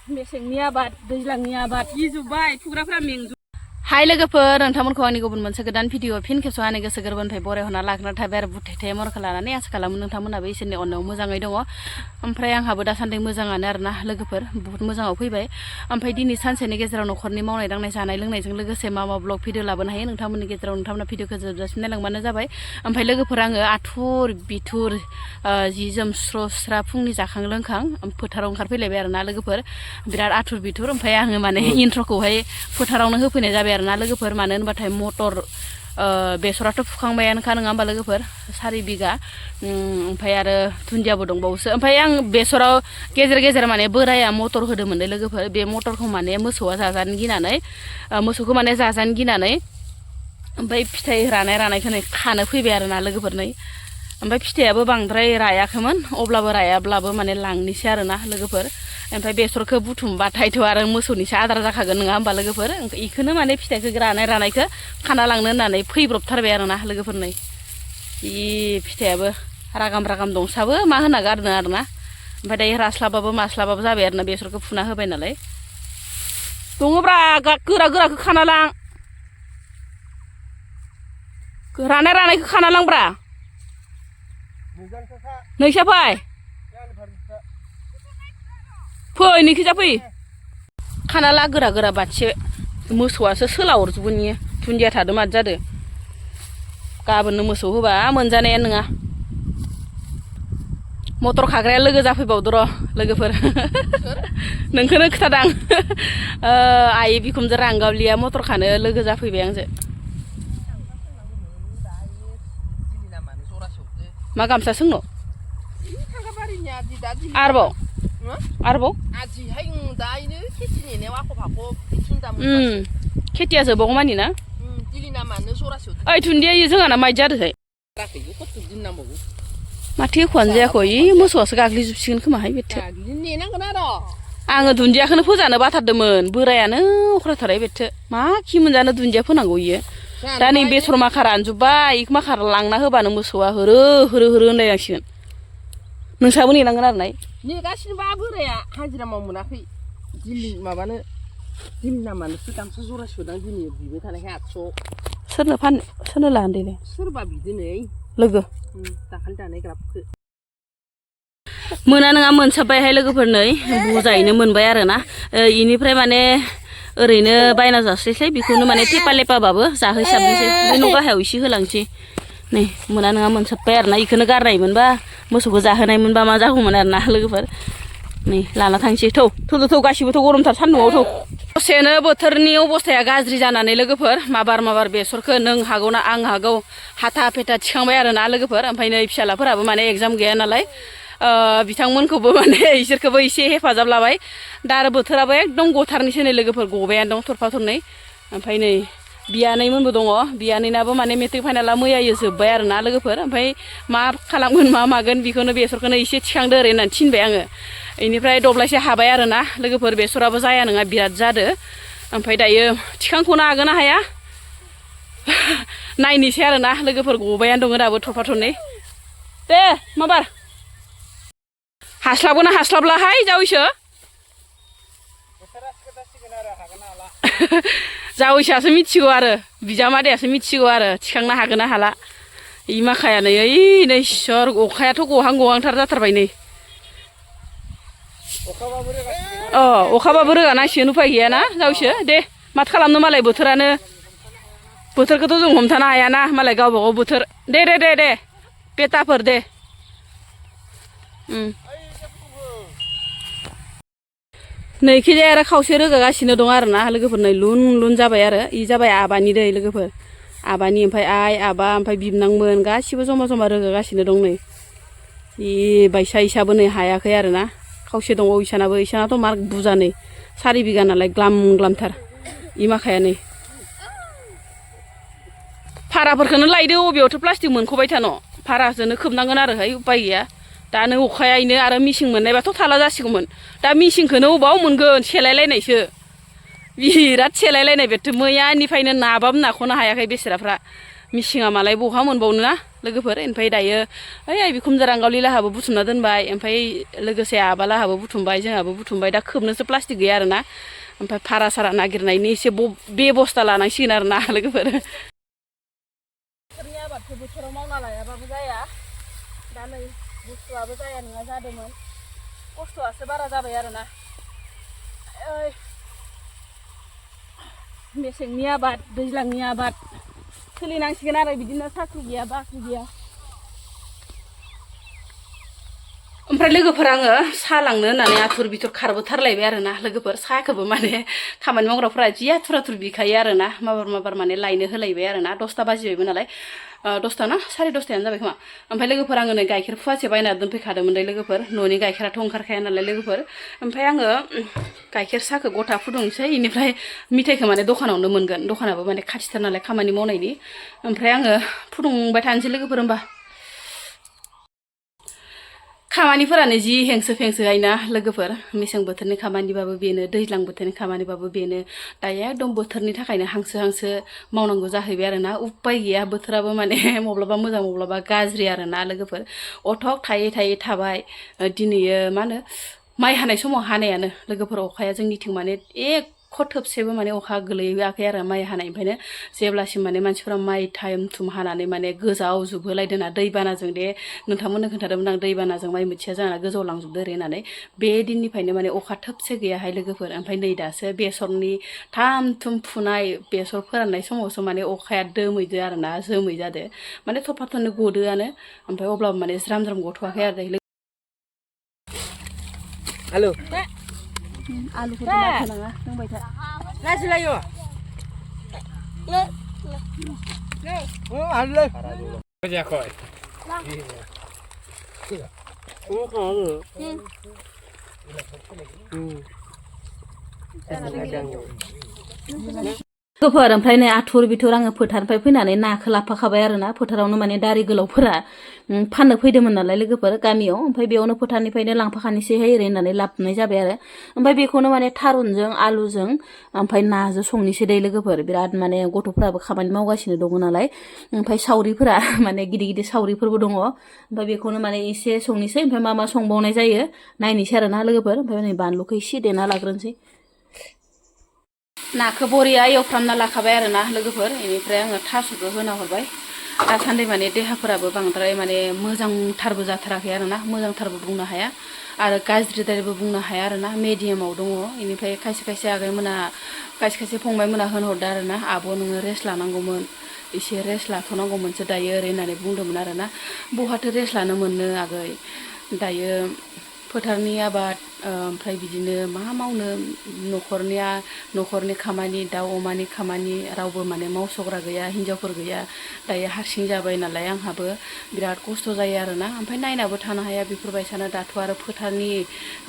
मेसेंनि आबाद दैज्लांनि आबाद जोब्बाय फुग्राफ्रा मेंजोब हाय लोगोफोर नोंथांमोनखौ आंनि गुबुन मोनसे गोदान भिडिअ फिन खेबस आंनि गोसो गोरबोनिफ्राय बरायहरना लाग्रोना थाबाय आरो बुथेथे महरखौ लानानै आसा खालामो नोंथांमोनाबो इसोरनि अननायाव मोजाङै दङ ओमफ्राय आंहाबो दासान्दि मोजाङानो आरोना लोगोफोर बहुत मोजाङाव फैबाय ओमफ्राय दिनै सानसेनि गेजेराव न'खरनि मावनाय दांनाय जानाय लोंनायजों लोगोसे मा ब्लग भिडिअ लाबोनो हायो नोंथांमोननि गेजेराव नोंथांमोना भिडिअखौ जोबजासिम नायलांबानो जाबाय ओमफ्राय लोगोफोर आङो आथुर बिथुर जि जोम स्र स्रा फुंनि जाखां लोंखां फोथाराव ओंखारफैलायबाय आरोना लोगोफोर बिराद आथुर बिथुर ओमफ्राय आङो माने इन्ट्र'खौहाय फोथारावनो होफैनाय जाबाय आरोना लोगोफोर मानो होनबाथाय मटर बेसराथ' फुखांबायानोखा नङा होमबा लोगोफोर 4 बिगा ओमफ्राय आरो दुन्दियाबो दंबावोसो ओमफ्राय आं बेसराव गेजेर गेजेर माने बोराया मटर होदोंमोन लोगोफोर बे मटरखौ माने मोसौआ जाजानो गिनानै मोसौखौ माने जाजानो गिनानै ओमफ्राय फिथाइ रानायखौ नै खानो फैबाय आरोना लोगोफोर नै ओमफ्राय फिथाइयाबो बांद्राय रायाखैमोन अब्लाबो रायाब्लाबो माने लांनोसै आरोना लोगोफोर ओमफ्राय बेसरखौ बुथुमबाथायथ' आरो मोसौनिसो आदार जाखागोन नङा होमबा लोगोफोर इखौनो माने फिथाइखौ रानायखौ खाना लांनो होननानै फैब्रबथारबाय आरोना लोगोफोर नै इ फिथाइयाबो रागाम रागाम दंसाबो मा होना गारनो आरोना ओमफ्राय दायो रास्लाबाबो मास्लाबाबो जाबाय आरोना बेसरखौ फुना होबाय नालाय दङब्रा गोरा गोराखौ खाना लां रानायखौ खाना लांब्रा नोंसा फै नोंखिजा फै खाना ला गोरा गोरा बाथिसे मोसौआसो सोलाहरजोबगोन इयो दुन्दिया थादो माद जादो गाबोननो मोसौ होबा मोनजानायानो नङा मटर खाग्राया लोगो जाफैबावदो र' लोगोफोर नोंखौनो खिथादां आइ बिखुमजो रांगावलिया मटर खानो लोगो जाफैबाय आंजो मा गामसा सोंनो आरोबाव खेथिया जोबागौ मानि ना ओइ दुन्दिया जोंहाना माइ जादोंहाय माथो एख'आनो जायाखै मोसौआसो गाग्लिजोबसिगोन खोमाहाय बेथो आङो दुन्दियाखौनो फोजानो बाथारदोंमोन बोरायानो अख्राथाराय बेथो मा खि मोनजानो दुन्दिया फोनांगौ इयो दा नै बेसर माखा रानजोब्बाय इखौ माखा लांना होबानो मोसौआ होरो होनलायनांसिगोन नोंसाबो नेनांगोन आरो नाय नेगासिनोबा बोराया हाजिरा माव मोनाखै दिल्ली माबानो दिल्ली नामानोसो गामसा जरा सुदां दिनै बिबाय थानायखाय 800 सोरनो लांदों सोरबा बिदिनै लोगो दाखालि दानाय ग्राबखौ मोना नङा मोनसाबबायहाय लोगोफोर नै बुजायैनो मोनबाय आरोना इनिफ्राय माने ओरैनो बायना जास्लायस्लाय बेखौनो माने थेपा लेपाबाबो जाहैसाबनोसै ओमफ्राय न' गाहायाव एसे होलांसै नै मोना नङा मोनसाबबाय आरोना इखौनो गारनायमोनबा मोसौखौ जाहोनायमोनबा मा जागौमोन आरोना लोगोफोर नै लाना थांसै थौ गासिबोथ' गरमथार सान्दुंआव थौ दसेनो बोथोरनि अबस्थाया गाज्रि जानानै लोगोफोर माबार बेसरखौ नों हागौ ना आं हागौ हाथा फेथा थिखांबाय आरोना लोगोफोर ओमफ्राय नै फिसालाफोराबो माने एगजाम गैया नालाय बिथांमोनखौबो माने इसोरखौबो एसे हेफाजाब लाबाय दा आरो बोथोराबो एकदम गथारनिसो नै लोगोफोर गबायानो दं थरफा थरनै ओमफ्राय नै बियानैमोनबो दङ बियानैनाबो माने मेट्रिक फाइनाला मैयायो जोब्बाय आरोना लोगोफोर ओमफ्राय मा खालामगोन मा मागोन बेखौनो बेसरखौनो एसे थिखांदो ओरै होननानै थिनबाय आङो बेनिफ्राय दब्लायसे हाबाय आरोना लोगोफोर बेसराबो जाया नङा बिराद जादो ओमफ्राय दायो थिखांख'नो हागोन ना हाया नायनोसै आरोना लोगोफोर गबायानो दङ दाबो थरफा थरनै दे माबार हास्लाबगोन ना हास्लाबलाहाय जावैसो जावैसोआसो मिथिगौ आरो बिजामादैयासो मिथिगौ आरो थिखांनो हागोन ना हाला इ माखायानो ओइ नै इसोर अखायाथ' गहांथार जाथारबाय नै अखाबाबो रोगानांसिगोन उफाय गैयाना जावैसो दे माथो खालामनो मालाय बोथोरखौथ' जों हमथानो हायाना मालाय गावबा गाव बोथोर दे बेटाफोर दे नैखिजाय आरो खावसे रोगागासिनो दं आरोना लोगोफोर नै लुन जाबाय आरो इ जाबाय आबानि दै लोगोफोर आबानि ओमफ्राय आइ आबा ओमफ्राय बिबनांमोन गासिबो जमा रोगागासिनो दं नै इ बायसा इसाबो नै हायाखै आरोना खावसे दङ इसानाथ' मार्क बुजा नै 4 बिगा नालाय ग्लामथार इ माखाया नै भाराफोरखौनो लायदो अबेयावथ' प्लास्टिक मोनख'बाय थानो भाराजोंनो खोबनांगोन आरोहाय उपाय गैया दानो अखायायनो आरो मिसिं मोननायबाथ' थाला जासिगौमोन दा मिसिंखौनो अबाव मोनगोन सेलायलायनायसो बिराद सेलायलायनाय बेथ' मैयानिफ्रायनो नाबाबो नाख'नो हायाखै बेसेराफ्रा मिसिङा मालाय बहा मोनबावनो ना लोगोफोर ओमफ्राय दायो ओइ आइ बिखुमजो रांगावली लाहाबो बुथुमना दोनबाय ओमफ्राय लोगोसे आबा लाहाबो बुथुमबाय जोंहाबो बुथुमबाय दा खोबनोसो प्लास्टिक गैया आरोना ओमफ्राय भारा सारा नागिरनायनि एसे बेबस्था लानांसिगोन आरोना लोगोफोर बोथोरनि आबादखौ बोथोराव मावना लायाबाबो जाया दा नै बुस्थुआबो जाया नङा जादोंमोन खस्थ'आसो बारा जाबाय आरोना मेसेंनि आबाद दैज्लांनि आबाद सोलिनांसिगोन आरो बिदिनो साख्रि गैया बाख्रि गैया ओमफ्राय लोगोफोर आङो साहा लांनो होननानै आथुर बिथुर खारबोथारलायबाय आरोना लोगोफोर साहाखौबो माने खामानि मावग्राफोरा जि आथुर आथुर बिखायो आरोना माबार माने लायनो होलायबाय आरोना 10ता बाजिबायमोन नालाय 10ता ना 10:30 जाबाय खोमा ओमफ्राय लोगोफोर आङो नै गाइखेर फुवासे बायना दोनफैखादोंमोनलै लोगोफोर न'नि गाइखेराथ' ओंखारखाया नालाय लोगोफोर ओमफ्राय आङो गाइखेर साहखौ गथा फुदुंसै इनिफ्राय मिथाइखौ माने दखानावनो मोनगोन दखानाबो माने खाथिथार नालाय खामानि मावनायनि ओमफ्राय आङो फुदुंबाय थानोसै लोगोफोर होमबा खामानिफोरानो जि हेंसो फेंसोहायना लोगोफोर मेसें बोथोरनि खामानिबाबो बेनो दैज्लां बोथोरनि खामानिबाबो बेनो दायो एकदम बोथोरनि थाखायनो हांसो मावनांगौ जाहैबाय आरोना उपाय गैया बोथोराबो माने माब्लाबा मोजां माब्लाबा गाज्रि आरोना लोगोफोर अथक थायै थाबाय दिनैयो मा होनो माइ हानाय समाव हानायानो लोगोफोर अखाया जोंनिथिं माने एक थोबसेबो माने अखा गोलैयाखै आरो माइ हानायनिफ्रायनो जेब्लासिम माने मानसिफोरा माइ टाइम थुम हानानै माने गोजाव जुबहोलायदोंना दैबानाजों दे नोंथांमोननो खोन्थादोंमोन आं दैबानाजों माइ मोथिया जाना गोजौआव लांजोबदो ओरै होननानै बे दिननिफ्रायनो माने अखा थोबसे गैयाहाय लोगोफोर ओमफ्राय नै दासो बेसरनि थाम थुम फुनाय बेसर फोराननाय समावसो माने अखाया दोमैदो आरोना जोमै जादो माने थफा थफा गदोआनो ओमफ्राय अब्लाबो माने ज्राम गथ'वाखै आरो Halo. आलुखौ नाङा नोंबाय था Nasi layo. Oh, halo. Kerja kau. Iya. Oh, kalau. लोगोफोर ओमफ्राय नै आथुर बिथुर आङो फोथारनिफ्राय फैनानै नाखौ लाफाखाबाय आरोना फोथारावनो माने दारि गोलावफोरा फाननो फैदोंमोन नालाय लोगोफोर गामियाव ओमफ्राय बेयावनो फोथारनिफ्रायनो लांफाखानोसैहाय ओरै होननानै लाबोनाय जाबाय आरो ओमफ्राय बेखौनो माने थारुनजों आलुजों ओमफ्राय नाजों संनोसै दै लोगोफोर बिराद माने गथ'फ्राबो खामानि मावगासिनो दङ नालाय ओमफ्राय सावरिफोरा माने गिदिर सावरिफोरबो दङ ओमफ्राय बेखौनो माने एसे संनोसै ओमफ्राय मा संबावनाय जायो नायनोसै आरोना लोगोफोर ओमफ्राय नै बानलुखौ एसे देना लाग्रोनोसै नाखौ बरिया एवफ्रामना लाखाबाय आरोना लोगोफोर बेनिफ्राय आङो थास'खौ होना हरबाय दासान्दि माने देहाफोराबो बांद्राय माने मोजांथारबो जाथाराखै आरोना मोजांथारबो बुंनो हाया आरो गाज्रिद्रायबो बुंनो हाया आरोना मिडियामाव दङ बेनिफ्राय खायसे आगैमोना खायसे फंबायमोना होनहरदो आरोना आब' नोङो रेस्ट लानांगौमोन एसे रेस्ट लाथ'नांगौमोनसो दायो ओरै होननानै बुंदोंमोन आरोना बहाथो रेस्ट लानो मोननो आगै दायो फोथारनि आबाद ओमफ्राय बिदिनो मा मावनो न'खरनि खामानि दाउ अमानि खामानि रावबो माने मावसग्रा गैया हिनजावफोर गैया दायो हारसिं जाबाय नालाय आंहाबो बिराद खस्थ' जायो आरोना ओमफ्राय नायनाबो थानो हाया बेफोरबायसानो दाथ' आरो फोथारनि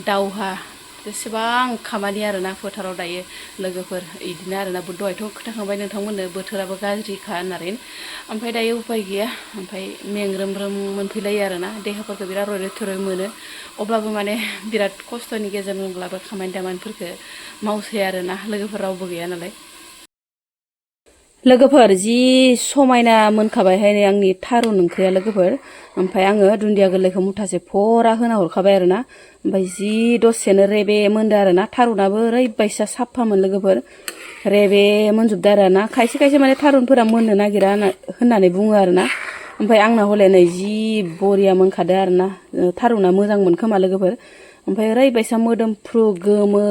दावहा जेसेबां खामानि आरोना फोथाराव दायो लोगोफोर बिदिनो आरोना दहायथ' खोन्थाखांबाय नोंथांमोननो बोथोराबो गाज्रिखा होननानै ओमफ्राय दायो उपाय गैया ओमफ्राय मेंग्रोम मोनफैलायो आरोना देहाफोरखौ बिराद रय थरय मोनो अब्लाबो माने बिराद खस्थ'नि गेजेरजोंब्लाबो खामानि दामानिफोरखौ मावसै आरोना लोगोफोर रावबो गैया नालाय लोगोफोर जि समायना मोनखाबायहाय नै आंनि थारुन ओंख्रिया लोगोफोर ओमफ्राय आङो दुन्दिया गोरलैखौ मुथासे फरा होना हरखाबाय आरोना ओमफ्राय जि दसेनो रेबे मोनदो आरोना थारुनाबो ओरैबायसा साफामोन लोगोफोर रेबे मोनजोबदो आरोना खायसे माने थारुनफोरा मोननो नागिरा होननानै बुङो आरोना ओमफ्राय आंना हले नै जि बरिया मोनखादो आरोना थारुना मोजांमोन खोमा लोगोफोर ओमफ्राय ओरैबायसा मोदोमफ्रु गोमो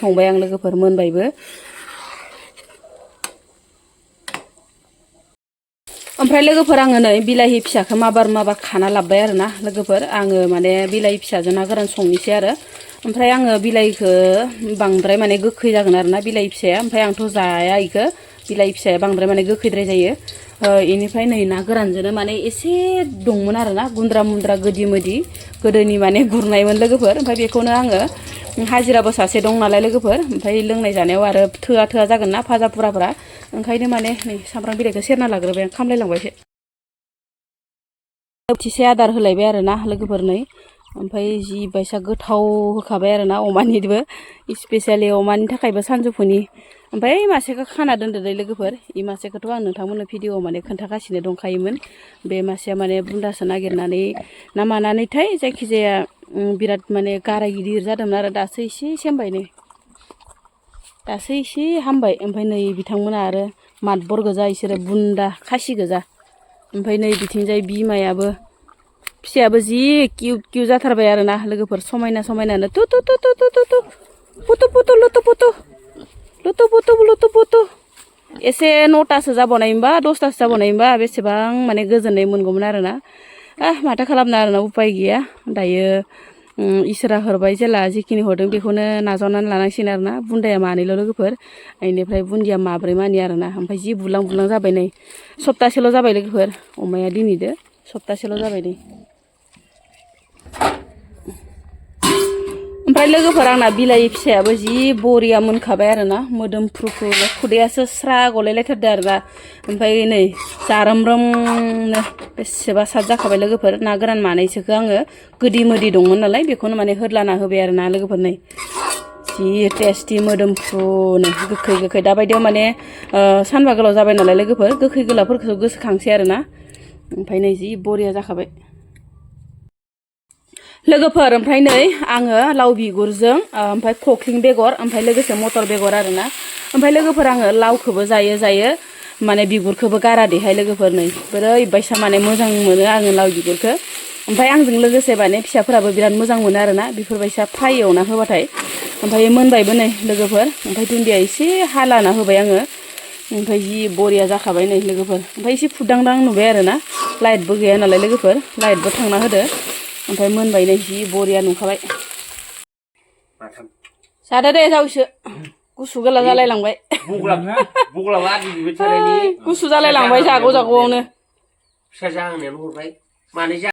संबाय आं लोगोफोर मोनबायबो ओमफ्राय लोगोफोर आङो नै बिलाहि फिसाखौ माबार खाना लाबबाय आरोना लोगोफोर आङो माने बिलाहि फिसाजों ना गोरान संनोसै आरो ओमफ्राय आङो बिलाहिखौ बांद्राय माने गोखै जागोन आरोना बिलाहि फिसाया ओमफ्राय आंथ' जाया इखो बिलाहि फिसाया बांद्राय माने गोखैद्राय जायो इनिफ्राय नै ना गोरानजोंनो माने एसे दंमोन आरोना गुन्द्रा मुन्द्रा गोदोनि माने गुरनायमोन लोगोफोर ओमफ्राय बेखौनो आङो हाजिराबो सासे दं नालाय लोगोफोर ओमफ्राय लोंनाय जानायाव आरो थोआ जागोन ना भाजा पुराफोरा ओंखायनो माने नै सामब्राम बिलाइखौ सेरना लाग्रोबाय आं खामलायलांबायसो बोथिसे आदार होलायबाय आरोना लोगोफोर नै ओमफ्राय जि बायसा गोथाव होखाबाय आरोना अमानिबो स्पेसियेलि अमानि थाखायबो सानजौफुनि ओमफ्राय मासेखौ खाना दोनदो दै लोगोफोर इ मासेखौथ' आं नोंथांमोननो भिडिअ माने खोन्थागासिनो दंखायोमोन बे मासेया माने बुन्दासो नागिरनानै ना मानानैथाय जायखिजाया बिराद माने गाराय गिदिर जादोंमोन आरो दासो एसे सेमबाय नै दासो एसे हामबाय ओमफ्राय नै बिथांमोना आरो मातबर गोजा इसोरो बुन्दा खासि गोजा ओमफ्राय नै बिथिंजाय बिमायाबो फिसायाबो जि किउट जाथारबाय आरोना लोगोफोर समायना समायनानो तु तु तु तु तु तु तु पुतु पुतु लुतु पुतु लुतु पुतु लुतु पुतु एसे 9तासो जाबावनायमोनबा 10तासो जाबावनायमोनबा बेसेबां माने गोजोननाय मोनगौमोन आरोना माथो खालामनो आरोना उपाय गैया दायो इसोरा हरबाय जेला जिखिनि हरदों बेखौनो नाजावनानै लानांसिगोन आरोना बुन्दाया मानैल' लोगोफोर बेनिफ्राय बुन्दिया माब्रै मानि आरोना ओमफ्राय जि बुलां बुलां जाबाय नै सप्तासेल' जाबाय लोगोफोर अमाया दिनैदो सप्तासेल' जाबाय नै ओमफ्राय लोगोफोर आंना बिलाइ फिसायाबो जि बरिया मोनखाबाय आरोना मोदोमफ्रुफ्रु खुदैयासो स्रा गलायलायथारदो आरोना ओमफ्राय नै जारोमरोमनो बेसेबा साद जाखाबाय लोगोफोर ना गोरान मानैसोखौ आङो गोदि मोदि दंमोन नालाय बेखौनो माने होदलाना होबाय आरोना लोगोफोर नै जि टेस्टि मोदोमफ्रुनो गोखै गोखै दाबायदियाव माने सानबा गोलाव जाबाय नालाय लोगोफोर गोखै गोलाफोरखौ गोसोखांसै आरोना ओमफ्राय नै जि बरिया जाखाबाय लोगोफोर ओमफ्राय नै आङो लाव बिगुरजों ओमफ्राय खख्लिं बेगर ओमफ्राय लोगोसे मटर बेगर आरोना ओमफ्राय लोगोफोर आङो लावखौबो जायो माने बिगुरखौबो गारा देहाय लोगोफोर नै बोरैबायसा माने मोजां मोनो आङो लाव बिगुरखौ ओमफ्राय आंजों लोगोसे माने फिसाफोराबो बिराद मोजां मोनो आरोना बेफोरबायसा फ्राय एवना होबाथाय ओमफ्राय मोनबायबो नै लोगोफोर ओमफ्राय दुन्दिया एसे हालाना होबाय आङो ओमफ्राय जि बरिया जाखाबाय नै लोगोफोर ओमफ्राय एसे फुदांदां नुबाय आरोना लाइटबो गैया नालाय लोगोफोर लाइटबो थांना होदो ओमफ्राय मोनबाय नै जि बरिया नुखाबाय जादो दे जावैसो गुसु गोला जालायलांबाय गुसु जालायलांबाय जागौ जागौआवनो फिसा जाहांनायानो हरबाय माने